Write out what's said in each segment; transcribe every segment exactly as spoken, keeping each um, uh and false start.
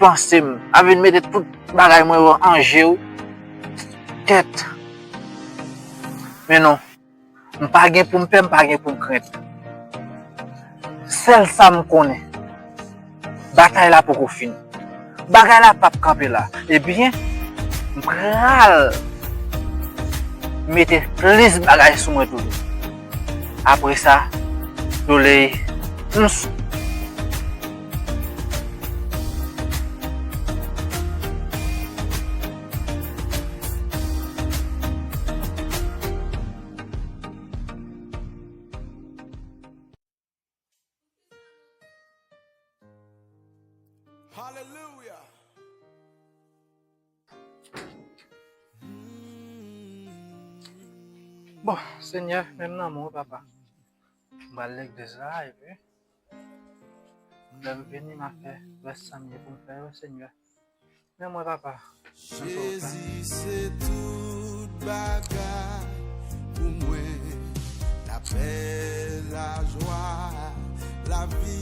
panse m, ap vin mete tout bagay mwen yo an je w. Kèt. Men non, m pa gen pou m pè, m pa gen pou m krent. Sèl sa m konnen, batay la poko fini. Bagay la p ap kanpe la. Ebyen, m pral mete plis bagay sou mwen toujou. Apre sa, Doley, m s- Hallelujah. Bon, Senyè, men m nan men w, papa. M pral legliz la, epi lè m vini, m a fè rès sa m gen pou m fè yo, Senyè. Men mwen, papa. Jezi se tout bagay pou mwen, lapè, lajwa, lavi.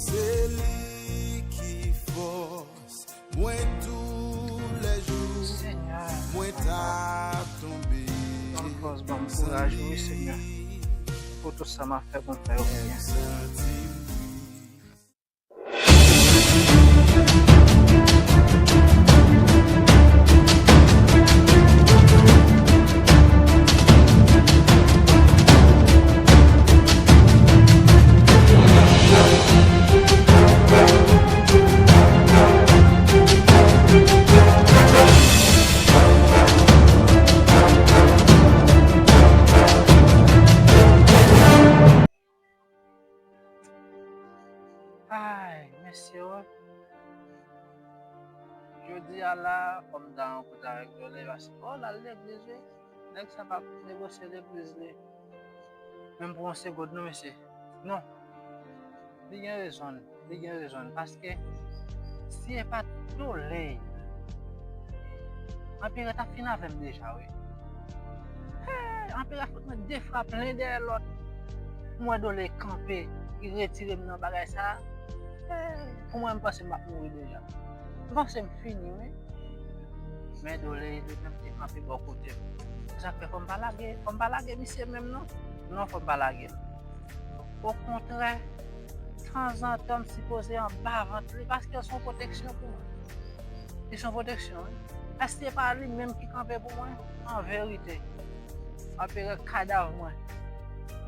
Se li ki fòs mwen toulèjou. Senyè, mwen ta tonbe, ban m fòs, ban m kouraj, wi, Senyè, pou tout sa m ap fè pou m fè yo byen. Ay, mesye, wi. Jodi a la, fò m ta rankontre avèk Doley, paske, o, l al legliz, wi. Nèg sa p ap negosye legliz li. Menm pou yon segonn, non, mesye. Non. Li gen rezon l, li gen rezon l, paske si e pa t Doley, Anperè t ap fin avè m deja, wi. Hey, Anperè fout mwen de frap len dèyè lòt. M wè Doley kanpe, li retire m nan bagay sa. Hey, pou mwen, m panse m ap mouri deja. M panse m fini, wi. Men Doley li menm te kanpe bò kote m. Sa k fè fò m pa lage, fò m pa lage misye menm non. Non, fò m pa lage l. Okontrè, tanzantan m sipoze anba vant li paske l se yon pwoteksyon pou mwen. Li se yon pwoteksyon, wi. Èske se pa li menm ki kanpe pou mwen? An verite, Anperè kadav mwen.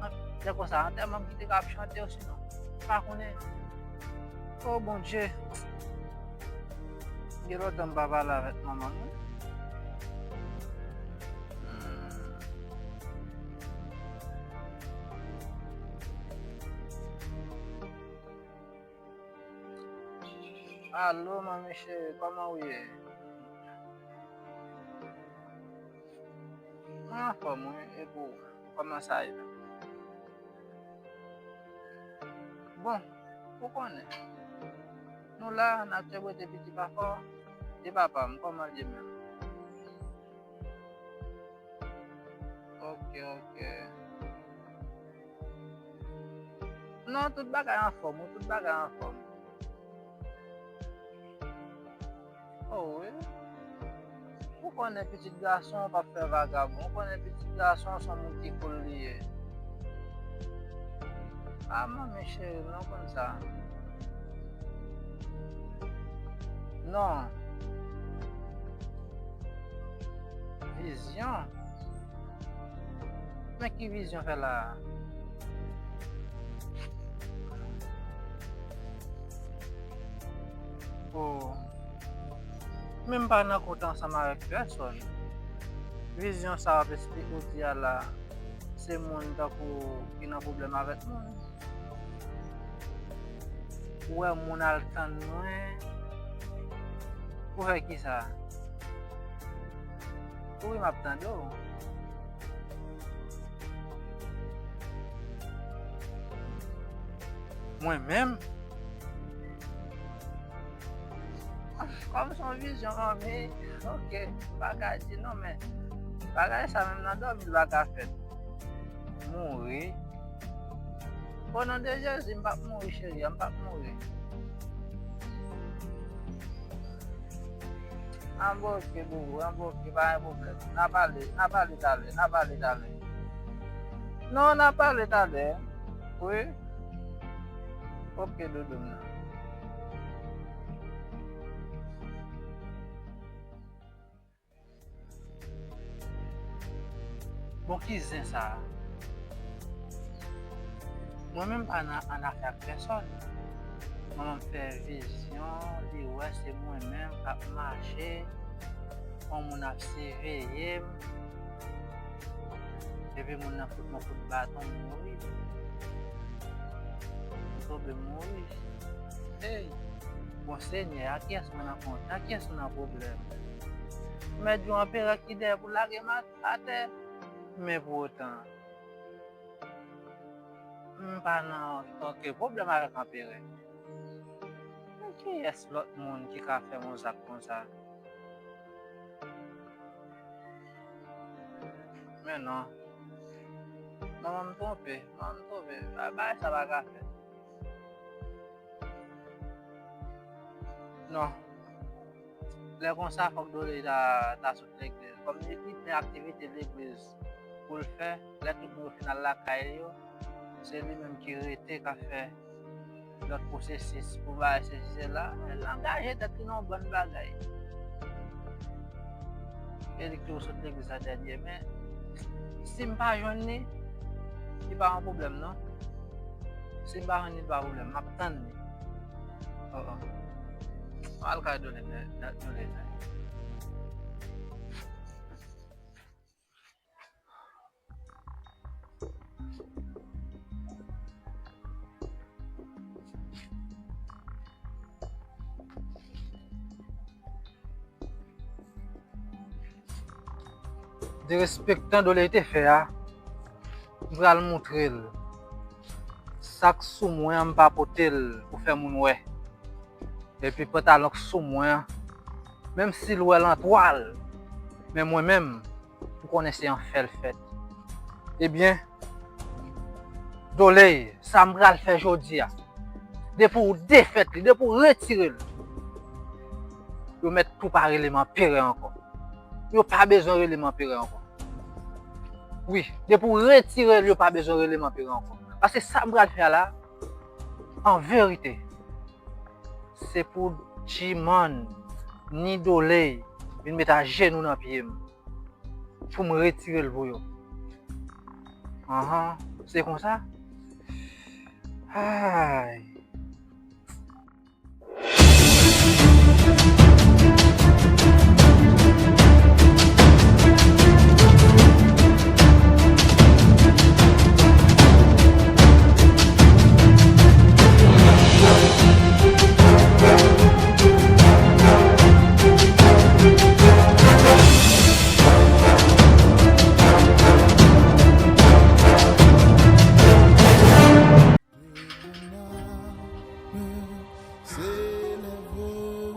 An, lè konsa, antèman m kite k ap chante osinon. M pa konnen. O Bondye. Gen lontan m pa pale avèk manman m, wi. Hmm. Alo, manmi cheri, kòman w ye? Mwen anfòm, wi, e pou w, kòman sa ye? Bon, ou konnen, nou la, n ap tchèbwete piti pa fò. E papa m, kòman l ye menm? Ok, ok. Non, tout bagay anfòm, wi, tout bagay anfòm. Oh, wi. Ou konnen pitit gason p ap fè vagabon. Ou konnen pitit gason se yon moun ki cool li ye. Ah, manmi cheri, non, konn sa. Non. Vizyon? Men ki vizyon fè la a? Oh. Men m pa nan kont ansanm avèk pèsòn. Vizyon sa w ap esplike, ou di a la, se moun tankou ki nan pwoblèm avèk moun. Ou wè moun al tann mwen. Pou fè kisa? Wi, m ap tande w. Mwen menm? Kòm se yon vizyon, manmi, ok, m pa ka di non, men bagay sa menm nan dòmi l pa ka fèt. Mouri? O non de Jezi, m p ap mouri, cheri, m p ap mouri. Anboke, boubou, anboke, pa gen pwoblèm. N a pale, n a pale talè, n a pale talè. Non, n a pale talè. Wi. Oke, doudou m nan. Bon, ki zen sa a? Mwen menm pa nan, ann afè ak pèsòn. Manman m fè vizyon, li wè se mwen menm k ap mache, yon moun ap siveye m, epi moun nan fout mwen kout baton, m mouri. M tonbe, m mouri. Hey! Bon, Senyè, a kiyès mwen nan kont? A kiyès mwen nan pwoblèm? Mèt di yon anperè ki dèyè pou lage m atè. Men poutan, m pa nan okenn pwoblèm avèk anperè. Men kiyès lòt moun ki ka fè m yon zak konsa? Men non. Manman m twonpe, manman m twonpe. Ba-, bagay sa pa ka fèt. Non. Lè konsa, fòk Doley ta, ta sot legliz. Kòm li gen aktivite legliz pou l fè, lè tout moun yo fin al lakay yo, se li menm ki rete k ap fè lòt pwosesis pou bagay sesi sela. L angaje tèt li nan yon bann bagay. E li ki sot legliz la dènye, men si m pa jwenn li, li pa yon pwoblèm, non. Si m pa jwenn li, li pa pwoblèm. M ap tann li. Oh, oh. Al kay Doley, Doley, Doley. Derespektan Doley te fè a, m pral moutre l. Sa k sou mwen an, m pa pote l pou fè moun wè. Epi pantalon k sou mwen an, menm si l wè l an twal, men mwen menm, m konnen se an fè l fèt. Ebyen, Doley, sa m pral fè jodi a, depi w defèt li, depi w retire l, yo mèt tou pa rele m anperè ankò. Yo pa bezwen rele m anperè ankò. Wi, depi w retire l, yo pa bezwen rele m anperè ankò. Paske sa m pral fè a la, an verite, se pou G-Man ni Doley vin met ajenou nan pye m pou m retire l pou yo. Anhan, se konsa? Ay.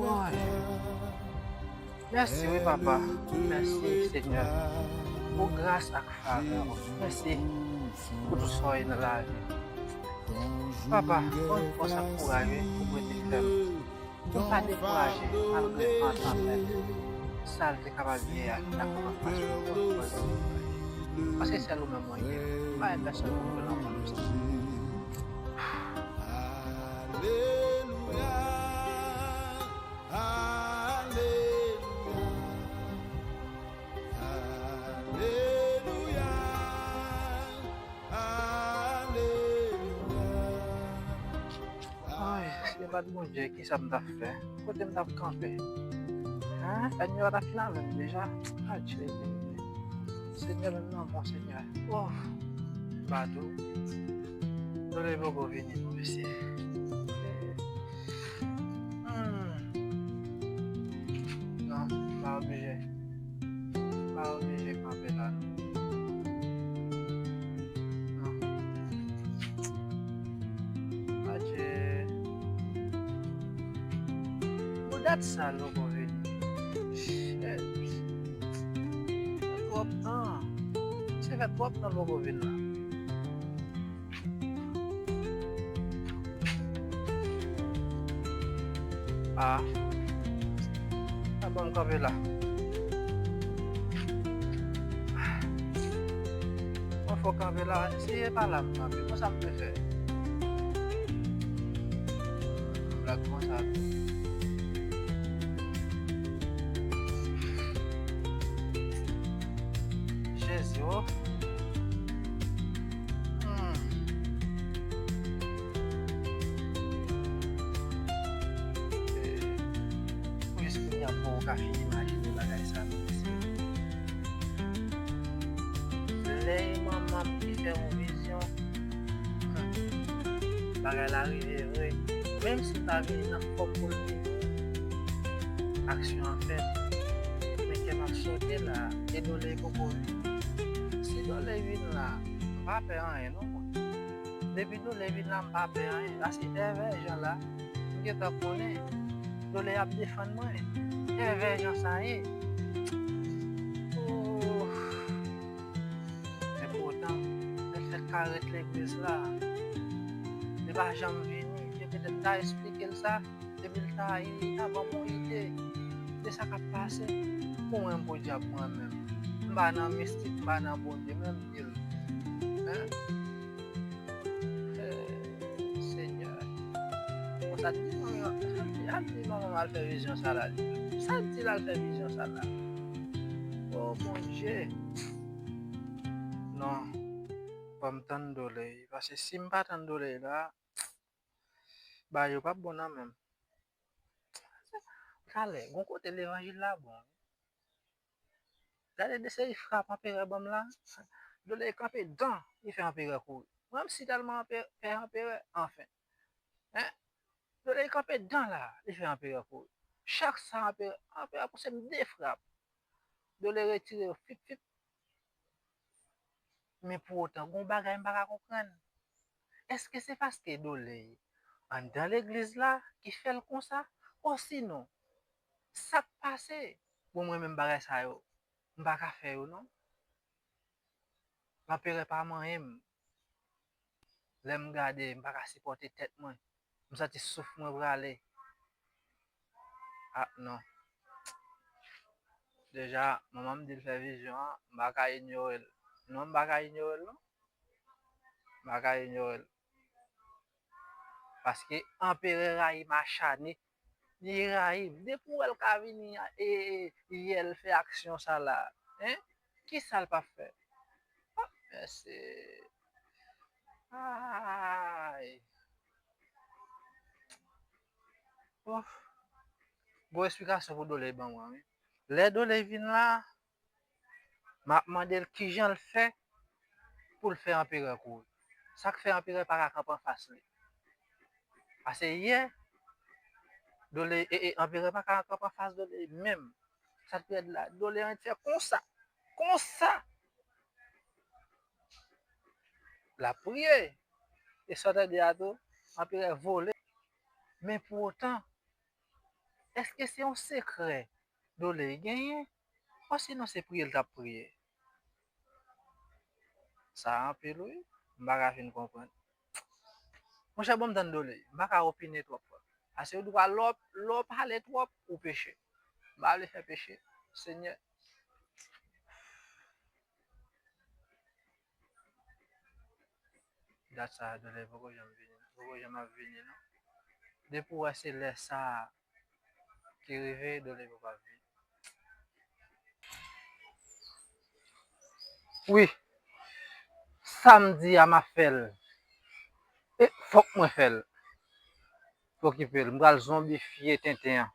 Woy. Mèsi wi, Papa. Mèsi, Senyè, pou gras ak favè w. Mèsi pou tout sa w fè nan lavi m. Papa, ban m fòs ak kouraj wi, pou w rete fèm. Pou m pa dekouraje, malgre van an tanpèt. Sa l te kapab ye a, ki ta kapab pase m, Papa. Paske sèl ou menm mwen gen. M pa gen pèsonn pou m kwè nan mond sa. Alelouya, alelouya, alelouya, alelouya. Ay, si se pa t Bondye, kisa m t ap fè? Kote m t ap kanpe? Hein? Ènmi yo pa t ap fin avè m deja? Adje, Senyè, men m nan bon, Senyè. Oh, m pa di w. Doley poko vini non, mesye. Hmm. Non, m pa oblije. M pa oblije kanpe la non. Non. Adje. Pou dat sa l poko vini. Shit. Fè twòp tan. Se fè twòp tan l poko vin la. Ah. Sa Bon, m kanpe la. Mwen fò kanpe la, si e pa la m kanpe, konsa m te fè. Blag konsa tou. Jezi, o. Hmm. Pou jis kounye a pou w ka fin imajine bagay sa, non, mesye. Lè e manman m ki fè yon vizyon, hmm, bagay la rive vre. Menm si l pa vini nan fòm pou l vini, aksyon an fèt. Men kè m ap sote la, e Dole poko vini. Si Dole vin la, m pa pè anyen non, mwen. Depi Dole vin la, m pa pè anyen. Paske Èvè Jan la, m gentan konnen Dole ap defann mwen. Èvè Jan sa ye. Ouf. Men poutan, lè l fèk ka ret legliz la, li pa janm vini. Epi lè m ta esplike l sa, epi l ta, li ta ban m yon ide de sa k ap pase. Pou mwen, m podyab mwen menm. M pa nan mistik, m pa nan Bondye, men m di l. Hein? Eh, Senyè. Bon, sa di manman, sa di, sa di manman m al fè vizyon sa la, li. Sa di l al fè vizyon sa la. Oh, Bondye. Non. Fò m tann Dole. Paske si m pa tann Dole la, bagay yo p ap bon nan men m. Talè, gon kote levanjil la bon. Gade de seri frap anperè ban m la. Dole kanpe dan, li fè anperè kouri. Mwen menm si tèlman anpe-, pè anperè, anfen. Hein? Dole kanpe dan la, li fè anperè kouri. Chak sa anperè, anperè pouse m de frap. Dole retire yo, fip, fip. Men pou otan, gon bagay m pa ka konprann. Èske se paske Dole anndan legliz la ki fè l konsa? Osinon, sa k pase? Bon, mwen menm bagay sa yo, m pa ka fè yo non. Anperè pa manyen m. Lè m gade, m pa ka sipòte tèt mwen. M santi souf mwen prale. Ah, non. Deja, manman m di l fè vizyon an, m pa ka inyore l. Non, m pa ka inyore l, non. M pa ka inyore l. Paske anperè rayi m acharne. Li rayi m. Depi w wè l ka vini, e, e, yè l fè aksyon sa la. Hein? Kisa l p ap fè? Ah, mèsi. Ay. Ouf. Bon esplikasyon pou Dole ban mwen, wi. Lè Dole vin la, m ap mande l kijan l fè pou l fè anperè kouri. Sa k fè anperè pa ka kanpe anfas li. Paske yè, Dole, e, e, anperè pa ka kanpe anfas Dole menm. Sa t pi rèd la, Dole annik fè konsa. Konsa. L ap priye. E sa w tande a tou, anperè vole. Men pou otan, èske se yon sekrè Dole genyen? Osinon se priye l t ap priye? Sa anpil, wi. M pa ka fin konprann. Monchè, bon, m tann Dole. M pa ka opine twòp, frè. Paske ou dwa lè w, lè w pale twòp, ou peche. M pa vle fè peche. Senyè. Dat sa a, Dole poko janm vini. Poko janm ap vini, non. Depi w wè se lè sa a ki rive, Dole poko ap vini. Wi, sa m di a, m ap fè l. E fòk mwen fè l. Okipe l. M pral zonbifye tenten an.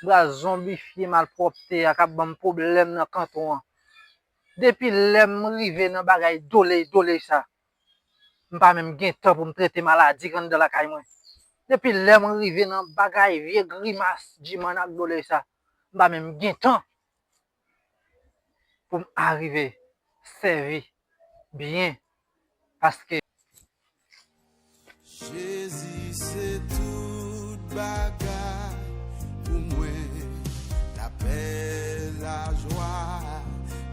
M pral zonbifye malpwòpte a k ap ban m pwoblèm nan kanton an. Depi lè m rive nan bagay Dole, Dole sa, m pa menm gen tan pou m trete maladi k anndan lakay mwen. Depi lè m rive nan bagay vye grimas Djiman ak Dole sa, m pa menm gen tan pou m arive sèvi byen, paske Jezi se tout bagay pou mwen, lapè, lajwa,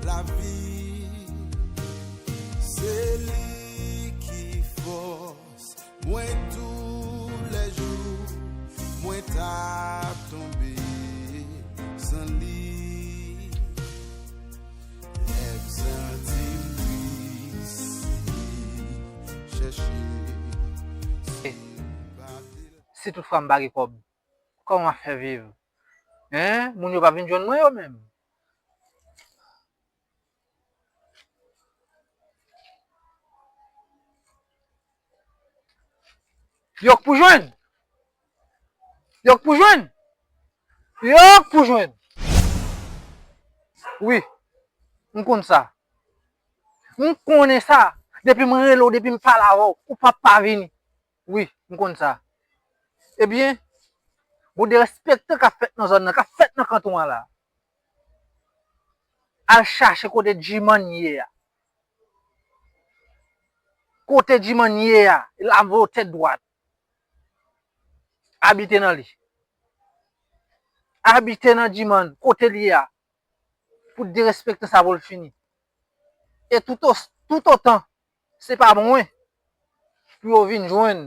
lavi. Se li ki fòs mwen toulèjou, mwen ta tonbe san li. Si tout fwa m pa gen kòb, kòman m ap fè viv? Hein? Moun yo p ap vin jwenn mwen yo menm. Yo k pou jwenn. Yo k pou jwenn. Yo k pou jwenn. Wi, m konn sa. M konnen sa. Depi m rele w, depi m pale avè w, ou p ap pa vini. Wi, m konn sa. Ebyen, bon, derespektan k ap fèt nan zòn nan, k ap fèt nan kanton an la. Al chache kote G-Man ye a. Kote G-Man ye a, l ap voye tèt dwat. Abite nan li. Abite nan G-Man, kote l ye a. Pou derespektan sa pou l fini. E tout o-, tout otan se pa mwen pou yo vin jwenn,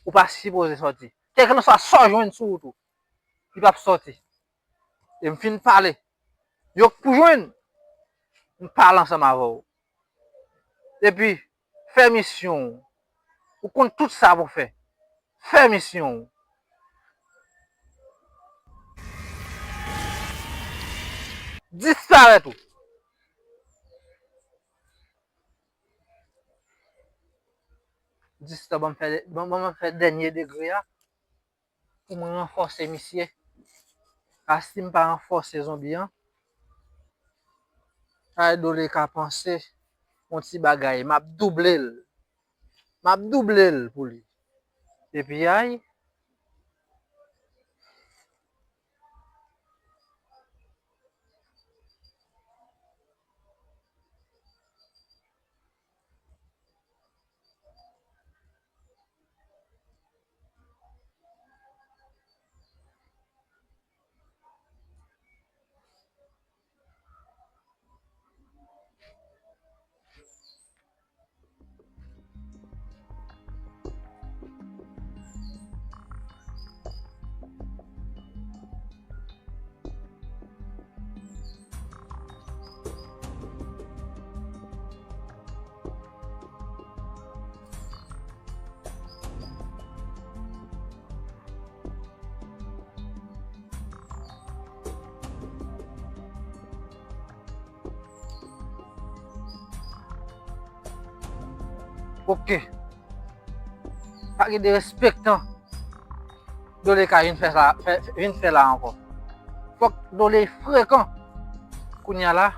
ou pa sipoze sòti. Kèlkanswa sa w jwenn sou wout ou, li p ap sòti. E m fin pale. Yo k pou jwenn, m pale ansanm avè w. Epi, fè misyon w. Ou konn tout sa pou fè. Fè misyon w. Disparèt ou. Distan, ban m fè, ban, ban m fè dènye degre a. Pou mwen ranfòse misye. Paske si m pa ranfòse zonbi an, ay, Doley ka panse yon ti bagay, m ap double l. M ap double l pou li. Epi, ay, Ok. Pa gen derespektan Doley ka vin fè la, fè, vin fè la ankò. Fòk Doley frekan. Kounye a la,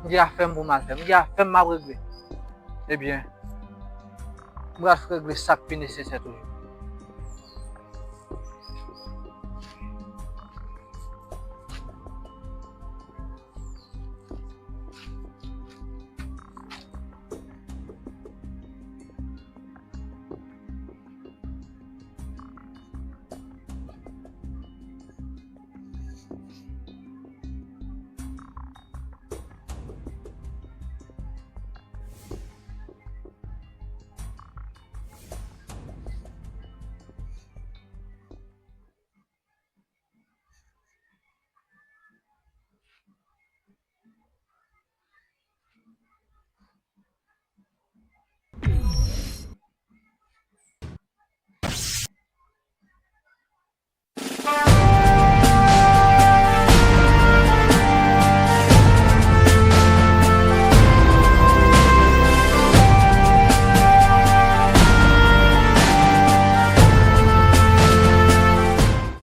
m gen afè m pou m al fè. M gen afè m m ap regle. Ebyen, m pral regle sa k pi nesesè toujou.